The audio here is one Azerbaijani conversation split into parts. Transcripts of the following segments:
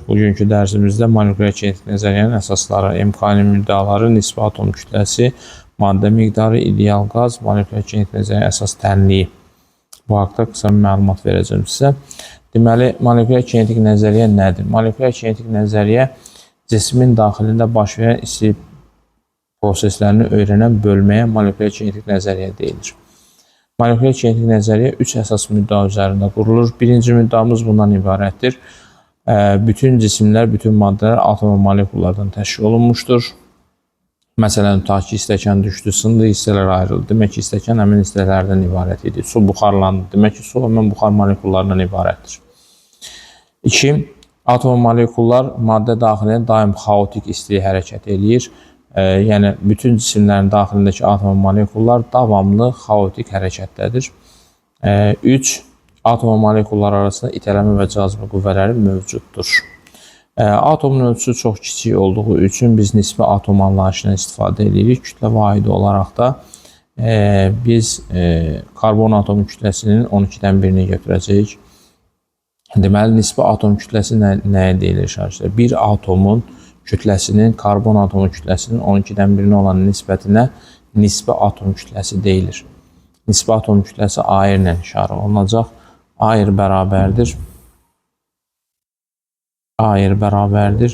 Bugünkü dərsimizdə molekulyar kinetik nəzəriyyənin əsasları, MKN müddəaları, nisbi atom kütləsi, maddə miqdarı, ideal qaz, molekulyar kinetik nəzəriyyənin əsas tənliyi. Bu haqda qısa bir məlumat verəcəm sizə. Deməli, molekulyar kinetik nəzəriyyə nədir? Molekulyar kinetik nəzəriyyə cismin daxilində baş verən istilik proseslərini öyrənən bölməyə molekulyar kinetik nəzəriyyə deyilir. Molekulyar kinetik nəzəriyyə üç əsas müddəa üzərində qurulur. Birinci müddəamız bundan ibarətdir. Bütün cisimlər, bütün maddələr atom və molekullardan təşkil olunmuşdur. Məsələn, tutaq ki, stəkan düşdü, sındı, hissələr ayrıldı. Demək ki, stəkan həmin hissələrdən ibarət idi. Su buxarlandı. Demək ki, su həmin buxar molekullarından ibarətdir. 2. Atom və molekullar maddə daxilində daim xaotik istilik hərəkət eləyir. Yəni, bütün cisimlərin daxilindəki atom və molekullar davamlı xaotik hərəkətdədir. 3. Atom və molekullar arasında itələmə və cazibə qüvvələri mövcuddur. Atomun ölçüsü çox kiçik olduğu üçün biz nisbi atom anlayışından istifadə edirik. Kütlə vahidi olaraq da biz karbon atomu kütləsinin 12-dən birini götürəcəyik. Deməli, nisbi atom kütləsi nəyə deyilir şagirdlər? Bir atomun kütləsinin karbon atomu kütləsinin 12-dən birinə olan nisbətinə nisbi atom kütləsi deyilir. Nisbi atom kütləsi AR ilə işarə olunacaq. AR bərabərdir. AR bərabərdir.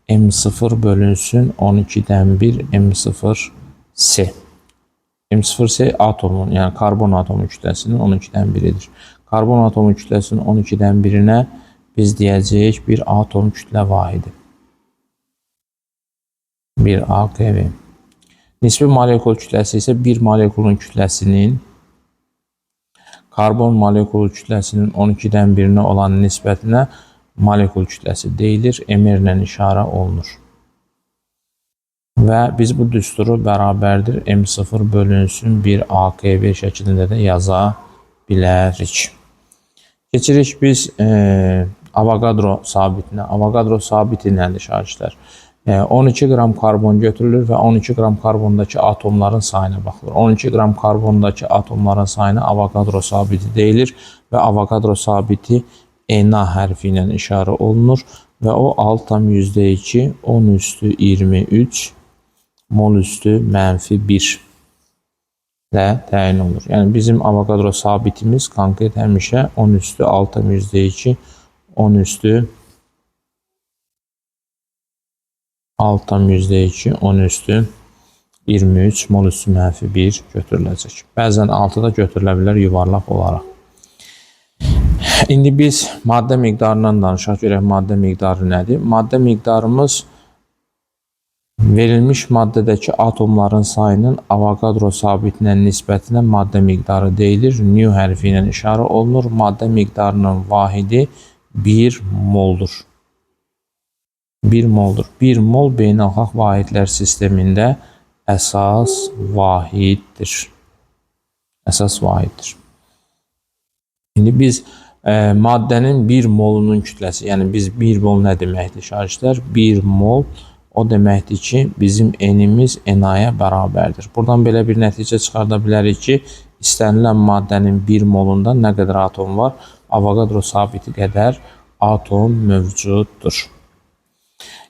M0 bölünsün 12-dən 1 M0 C. M0C atomun, yəni karbon atomu kütləsinin 12-dən biridir. Karbon atomu kütləsinin 12-dən birinə biz deyəcəyik bir atom kütlə vahidi. 1 AKV. Nisbi molekul kütləsi isə bir molekulun kütləsinin karbon molekulu kütləsinin 12-dən birinə olan nisbətinə molekul kütləsi deyilir. MR ilə işarə olunur. Və biz bu düsturu bərabərdir M0 bölünsün 1 AKV şəklində də yaza bilərik. Keçirik biz Avogadro sabitinə. Avogadro sabiti nədir şagirdlər? 12 qram karbon götürülür və 12 qram karbondakı atomların sayına baxılır. 12 qram karbondakı atomların sayına Avogadro sabiti deyilir və Avogadro sabiti Na hərfi ilə işarə olunur və o 6,2 10 üstü 23 mol üstü mənfi 1 ilə təyin olunur. Yəni bizim Avogadro sabitimiz konkret həmişə 10 üstü 6,2 10 üstü 6,2 10 üstü 23 mol üstü mənfi 1 götürüləcək. Bəzən 6 da götürülə bilər yuvarlaq olaraq. İndi biz maddə miqdarından danışaq. Görək maddə miqdarı nədir? Maddə miqdarımız verilmiş maddədəki atomların sayının Avogadro sabitinə nisbətinə maddə miqdarı deyilir. Nü hərfi ilə işarə olunur. Maddə miqdarının vahidi 1 moldur. 1 moldur. 1 mol beynəlxalq vahidlər sistemində əsas vahiddir. Əsas vahiddir. İndi biz maddənin 1 molunun kütləsi, yəni biz 1 mol nə deməkdir şagirdlər? 1 mol o deməkdir ki, bizim N-imiz Na-ya bərabərdir. Buradan belə bir nəticə çıxarda bilərik ki, istənilən maddənin 1 molunda nə qədər atom var? Avogadro sabiti qədər atom mövcuddur.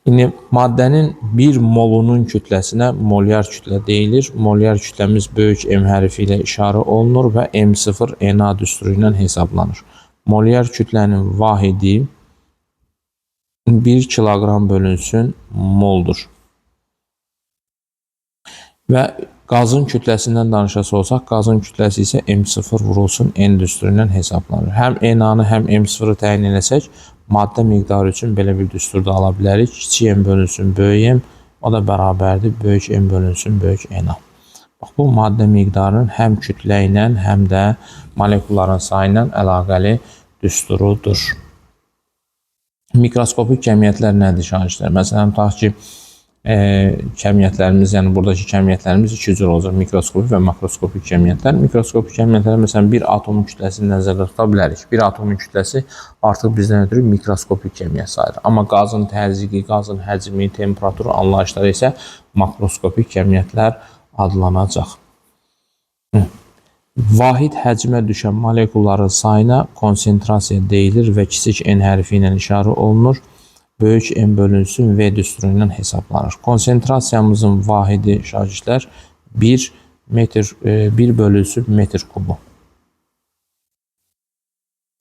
İndi maddənin 1 molunun kütləsinə molyar kütlə deyilir. Molyar kütləmiz böyük M hərfi ilə işarə olunur və M0 Na düsturu ilə hesablanır. Molyar kütlənin vahidi 1 kiloqram bölünsün moldur. Və qazın kütləsindən danışası olsaq, qazın kütləsi isə M0 vurulsun N düsturu ilə hesablanır. Həm Na-nı, həm M0-ı təyin eləsək, maddə miqdarı üçün belə bir düstur da ala bilərik. Kiçik M bölünsün böyük M, o da bərabərdir böyük M bölünsün böyük Na. Bax, bu maddə miqdarının həm kütlə ilə, həm də molekulların sayı ilə əlaqəli düsturudur. Mikroskopik kəmiyyətlər nədir şagirdlər? Məsələn, tutaq ki, kəmiyyətlərimiz, yəni buradakı kəmiyyətlərimiz iki cür olacaq. Mikroskopik və makroskopik kəmiyyətlər. Mikroskopik kəmiyyətlər, məsələn, bir atomun kütləsini nəzərdə tuta bilərik. Bir atomun kütləsi artıq bizdən ötürü mikroskopik kəmiyyət sayılır. Amma qazın təzyiqi, qazın həcmi, temperaturu anlayışları isə makroskopik kəmiyyətlər adlanacaq. Vahid həcmə düşən molekulların sayına konsentrasiya deyilir və kiçik N hərfi ilə işarə olunur. Böyük M bölünsün V düsturu ilə hesablanır. Konsentrasiyamızın vahidi şagirdlər 1 metr 1 bölünsün metr kubu.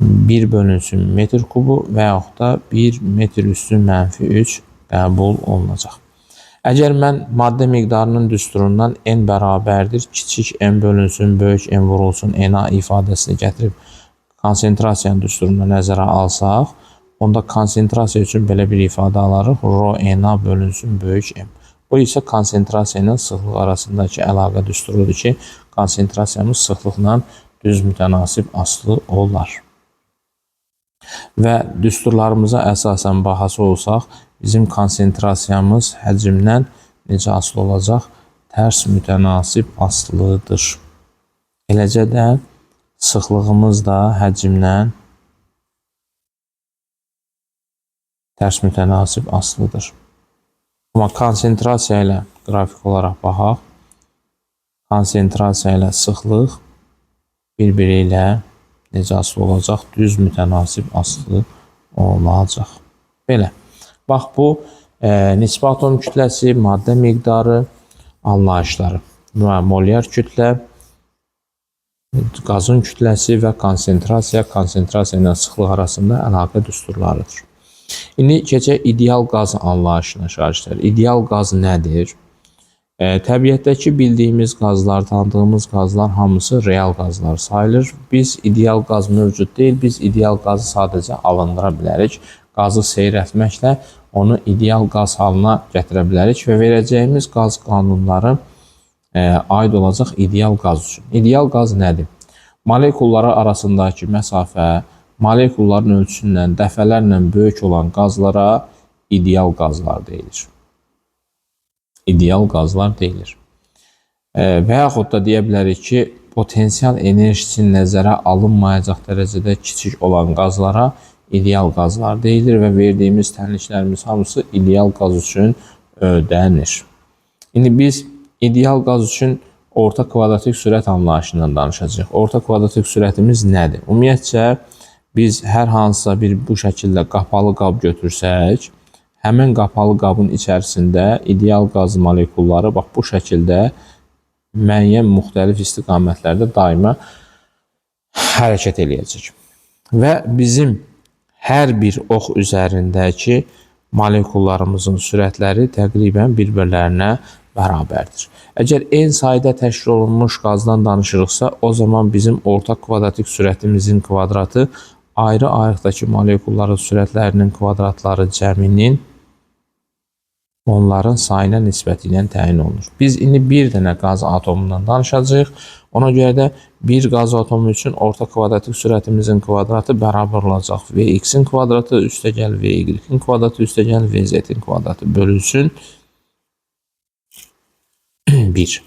1 bölünsün metr kubu və yaxud da 1 metr üstü mənfi 3 qəbul olunacaq. Əgər mən maddə miqdarının düsturundan n bərabərdir, kiçik m bölünsün, böyük m vurulsun, Na ifadəsini gətirib konsentrasiyanın düsturunda nəzərə alsaq, onda konsentrasiya üçün belə bir ifadə alarıq. Rho Na bölünsün böyük M. Bu isə konsentrasiya ilə sıxlıq arasındakı əlaqə düsturudur ki, konsentrasiyamız sıxlıqla düz mütənasib asılı olar. Və düsturlarımıza əsasən bahası olsaq, bizim konsentrasiyamız həcmdən necə asılı olacaq? Tərs mütənasib asılıdır. Eləcə də sıxlığımız da həcmdən tərs mütənasib asılıdır. Amma konsentrasiya ilə qrafik olaraq baxaq. Konsentrasiya ilə sıxlıq bir-biri ilə necə asılı olacaq? Düz mütənasib asılı olacaq. Belə. Bax, bu nisbi atom kütləsi, maddə miqdarı anlayışları. Molyar kütlə, qazın kütləsi və konsentrasiya, konsentrasiya ilə sıxlıq arasında əlaqə düsturlarıdır. İndi keçək ideal qaz anlayışına şagirdlər. İdeal qaz nədir? Təbiətdəki bildiyimiz qazlar, tanıdığımız qazlar hamısı real qazlar sayılır. Biz ideal qaz mövcud deyil, biz ideal qazı sadəcə alındıra bilərik. Qazı seyrəltməklə onu ideal qaz halına gətirə bilərik və verəcəyimiz qaz qanunları aid olacaq ideal qaz üçün. İdeal qaz nədir? Molekulları arasındakı məsafə molekulların ölçüsündən dəfələrlə böyük olan qazlara ideal qazlar deyilir. İdeal qazlar deyilir. Və yaxud da deyə bilərik ki, potensial enerjisi nəzərə alınmayacaq dərəcədə kiçik olan qazlara ideal qazlar deyilir və verdiyimiz tənliklərimiz hamısı ideal qaz üçün ödənir. İndi biz ideal qaz üçün orta kvadratik sürət anlayışından danışacağıq. Orta kvadratik sürətimiz nədir? Ümumiyyətcə, biz hər hansısa bir bu şəkildə qapalı qab götürsək, həmin qapalı qabın içərisində ideal qaz molekulları bax bu şəkildə müəyyən müxtəlif istiqamətlərdə daima hərəkət eləyəcək. Və bizim hər bir ox üzərindəki molekullarımızın sürətləri təqribən bir-birlərinə bərabərdir. Əgər n sayda təşkil olunmuş qazdan danışırıqsa, o zaman bizim orta kvadratik sürətimizin kvadratı ayrı-ayrılıqdakı molekulların sürətlərinin kvadratları cəminin onların sayına nisbəti ilə təyin olunur. Biz indi bir dənə qaz atomundan danışacağıq. Ona görə də bir qaz atomu üçün orta kvadratik sürətimizin kvadratı bərabər olacaq. Vx-in kvadratı üstəgəl Vy-in kvadratı üstəgəl Vz-in kvadratı bölünsün 1.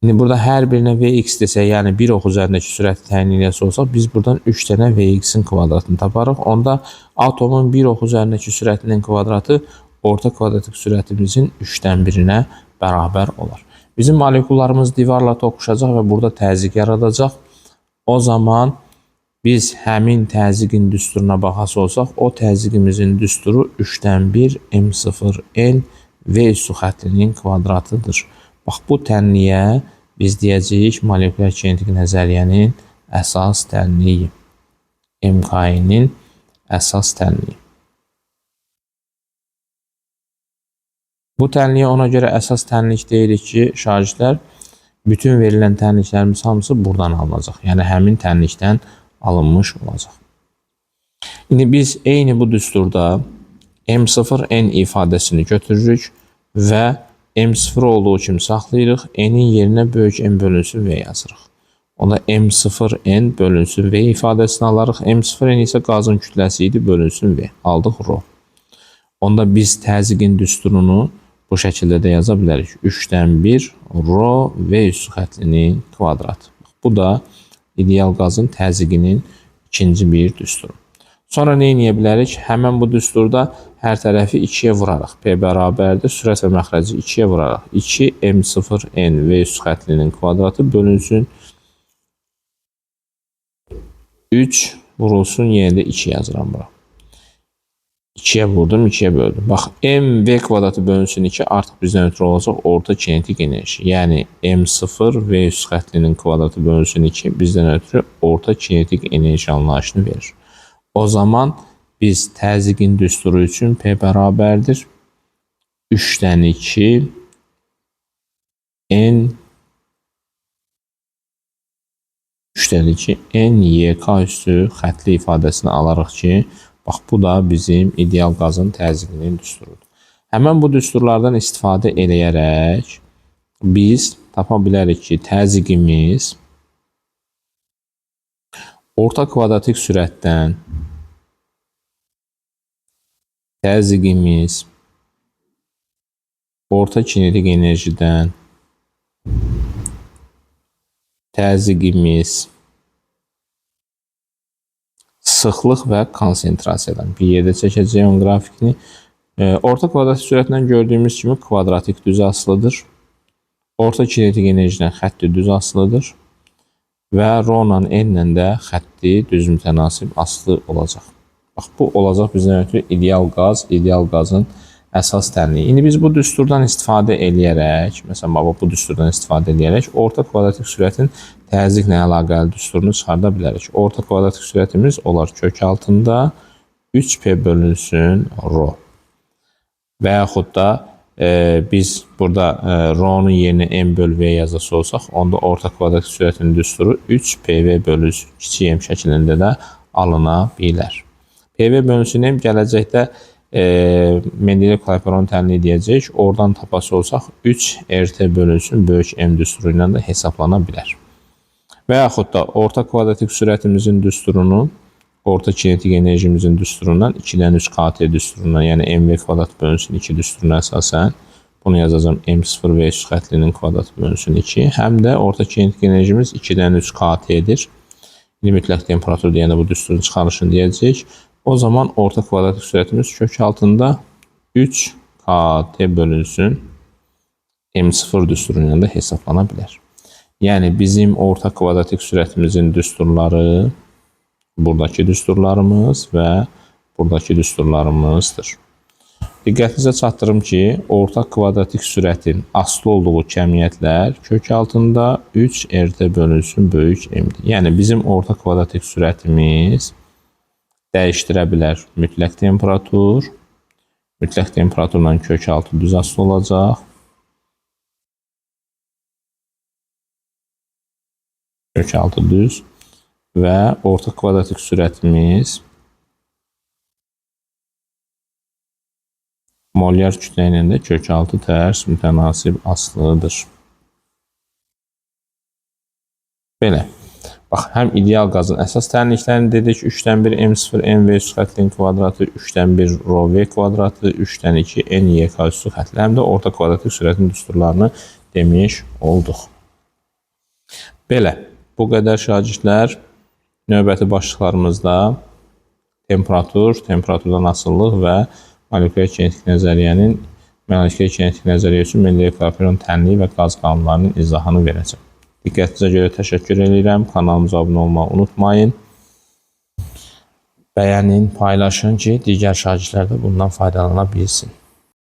İndi burada hər birinə Vx desək, yəni bir ox üzərindəki sürəti təyin eləyəsi olsaq, biz buradan 3 dənə Vx-in kvadratını taparıq. Onda atomun bir ox üzərindəki sürətinin kvadratı orta kvadratik sürətimizin 3-dən 1-inə bərabər olar. Bizim molekullarımız divarla toqquşacaq və burada təzyiq yaradacaq. O zaman biz həmin təzyiqin düsturuna baxası olsaq, o təzyiqimizin düsturu 3-dən 1 M0 N V üstü xəttinin kvadratıdır. Bax, bu tənliyə biz deyəcəyik molekulyar kinetik nəzəriyyənin əsas tənliyi. MKN-in əsas tənliyi. Bu tənliyə ona görə əsas tənlik deyirik ki, şagirdlər, bütün verilən tənliklərimiz hamısı buradan alınacaq. Yəni, həmin tənlikdən alınmış olacaq. İndi biz eyni bu düsturda M0N ifadəsini götürürük və M0 olduğu kimi saxlayırıq. N-in yerinə böyük M bölünsün V yazırıq. Onda M0N bölünsün V ifadəsini alarıq. M0N isə qazın kütləsi idi, bölünsün V. Aldıq rho. Onda biz təzyiqin düsturunu bu şəkildə də yaza bilərik. 3-dən 1 rho V üstü xəttinin kvadratı. Bu da ideal qazın təzyiqinin ikinci bir düsturu. Sonra nə edə bilərik? Həmən bu düsturda hər tərəfi 2-yə vuraraq. P bərabərdir. Sürət və məxrəci 2-yə vuraraq. 2 M0 N V üstü xəttinin kvadratı bölünsün. 3 vurulsun. Yenə də 2 yazıram bura. 2-yə vurdum, 2-yə böldüm. Bax, MV kvadratı bölünsün 2 artıq bizdən ötrü olacaq orta kinetik enerji. Yəni M0 V üst xətlinin kvadratı bölünsün 2 bizdən ötrü orta kinetik enerji anlayışını verir. O zaman biz təzyiqin düsturu üçün P bərabərdir 3-dən 2 N 3-dən 2 N YK üstü xətli ifadəsini alarıq ki, bax, bu da bizim ideal qazın təzyiqinin düsturudur. Həmən bu düsturlardan istifadə eləyərək biz tapa bilərik ki, təzyiqimiz orta kvadratik sürətdən, təzyiqimiz orta kinetik enerjidən, təzyiqimiz sıxlıq və konsentrasiyadan. Bir yerdə çəkəcəyik onun qrafikini. Orta kvadratik sürətlə gördüyümüz kimi kvadratik düz asılıdır. Orta kinetik enerjidən xətti düz asılıdır. Və rho-la N-lə də xətti düz mütənasib asılı olacaq. Bax, bu olacaq bizdən ötrü ideal qaz, ideal qazın əsas tənliyi. İndi biz bu düsturdan istifadə eləyərək, məsələn, bax, bu düsturdan istifadə eləyərək orta kvadratik sürətin təzyiqlə əlaqəli düsturunu çıxarda bilərik. Orta kvadratik sürətimiz olar kök altında 3P bölünsün rho. Və yaxud da biz burada rho-nun yerinə M böl V yazası olsaq, onda orta kvadratik sürətin düsturu 3PV bölünsün kiçik M şəklində də alına bilər. PV bölünsün M gələcəkdə Mendeleyev-Clapeyron tənliyi deyəcək. Oradan tapası olsaq 3 RT bölünsün böyük M düsturu ilə də hesablana bilər. Və yaxud da orta kvadratik sürətimizin düsturunu orta kinetik enerjimizin düsturundan 2-dən 3 KT düsturundan, yəni MV kvadrat bölünsün 2 düsturuna əsasən bunu yazacağam M0 V üst xətlinin kvadratı bölünsün 2. Həm də orta kinetik enerjimiz 2-dən 3 KT-dir. İndi mütləq temperatur deyəndə bu düsturun çıxarışını deyəcəyik. O zaman orta kvadratik sürətimiz kök altında 3 KT bölünsün M0 düsturu ilə də hesablana bilər. Yəni bizim orta kvadratik sürətimizin düsturları buradakı düsturlarımız və buradakı düsturlarımızdır. Diqqətinizə çatdırım ki, orta kvadratik sürətin asılı olduğu kəmiyyətlər kök altında 3 RT bölünsün böyük M-dir. Yəni bizim orta kvadratik sürətimiz dəyişdirə bilər mütləq temperatur. Mütləq temperaturla kök altı düz asılı olacaq. Kök altı düz və orta kvadratik sürətimiz molyar kütlə ilə də kök altı tərs mütənasib asılıdır. Belə. Bax, həm ideal qazın əsas tənliklərini dedik. 3-dən 1 M0 MV üstü xətlinin kvadratı, 3-dən 1 rho V kvadratı, 3-dən 2 N YK üstü xətli. Həm də orta kvadratik sürətin düsturlarını demiş olduq. Belə, bu qədər şagirdlər. Növbəti başlıqlarımızda temperatur, temperaturdan asılılıq və molekulyar kinetik nəzəriyyənin molekulyar kinetik nəzəriyyə üçün Mendeleyev-Clapeyron tənliyi və qaz qanunlarının izahını verəcəm. Diqqətinizə görə təşəkkür edirəm. Kanalımıza abunə olmağı unutmayın. Bəyənin, paylaşın ki, digər şagirdlər də bundan faydalana bilsin.